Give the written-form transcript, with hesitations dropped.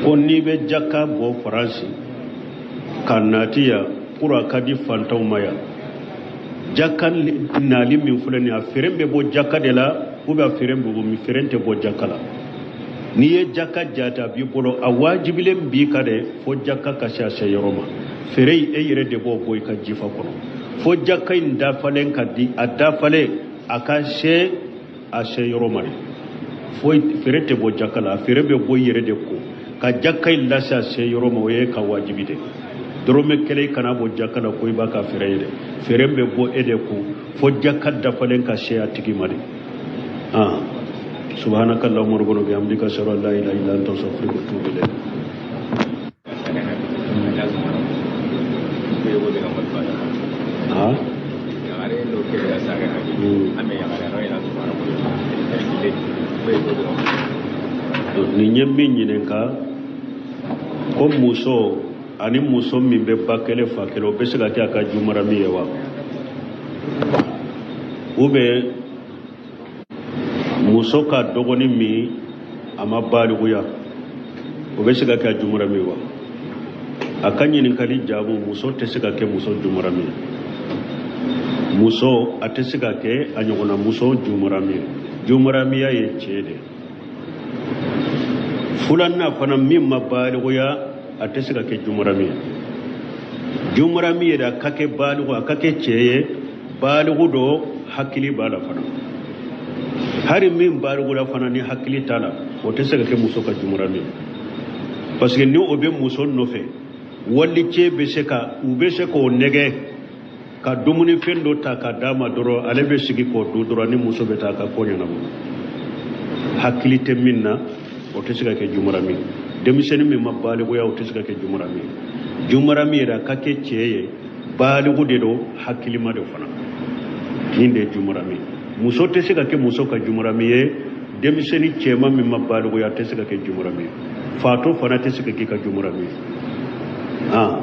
Ko n'i bɛ jaka bɔ Faransi ka nati yan, pour a ka di fantanw ma yan, jaka nali min filɛ nin ye, a feere bɛ bɔ jaka de la ou bien a feere bɛ bɔ min? Feere tɛ bɔ jaka la. N'i ye jaka jate, a b'i bolo, a wajibilen b'i kan de fo jaka ka se a se yɔrɔ ma. Feere in, e yɛrɛ de b'o bɔ i ka jifa kɔnɔ fo jaka in dafalen ka di, a dafalen a ka se a se yɔrɔ ma de. Foyi feere tɛ bɔ jaka la, a feere bɛ bɔ i yɛrɛ de kun. Ka jaka in lase a se yɔrɔ ma, o ye ka wajibi de. Dɔrɔmɛ kelen kana bɔ jaka la ko i b'a ka feere ye dɛ. Feere bɛ bɔ e de kun fo jaka dafalen ka se a tigi ma de. Ah, subhanaka allahumma rabbana bihamdika, ashhadu an la ilaha illa anta, astaghfiruka wa atubu ilayk. Ah, nin ye min ɲininka ko muso ani muso min bɛ ba kelen fa kelen, o bɛ se ka kɛ a ka jumarami ye wa? Ou bien muso ka dɔgɔnin min a ma balikuya, o bɛ se ka kɛ a jumarami wa? A ka ɲininkali jaabu, muso tɛ se ka kɛ muso jumarami ye. Muso a tɛ se ka kɛ a ɲɔgɔnna muso jumarami ye. Jumaramiya ye cɛ de. Filanan fana, min ma balikuya, a tɛ se ka kɛ jumarami ye. Jumarami yɛrɛ, a ka kɛ baliku, a ka kɛ cɛ ye, baliku don, hakili b'a la fana. Hari min balikula fana ni hakili t'a la, o tɛ se ka kɛ muso ka jumarami ye, parce que ni o bɛ muso nɔfɛ, walicɛ bɛ se ka u bɛ se k'o nɛgɛ ka dumunifɛn dɔ ta ka d'a ma dɔrɔn, ale bɛ sigi k'o dun dɔrɔn, ni muso bɛ taa a ka ko ɲɛnabɔ. Hakili tɛ min na, o tɛ se ka kɛ jumarami ye. Denmisɛnnin min ma balikuya, o tɛ se ka kɛ jumarami ye. Jumarami yɛrɛ, a ka kɛ cɛ ye, baliku de don, hakilima de fana. Nin de ye jumarami ye. Muso tɛ se ka kɛ muso ka jumarami ye. Denmisɛnnin cɛman min ma balikuya, tɛ se ka kɛ jumarami ye. Fatɔ fana tɛ se ka k'i ka jumarami ye. Ah.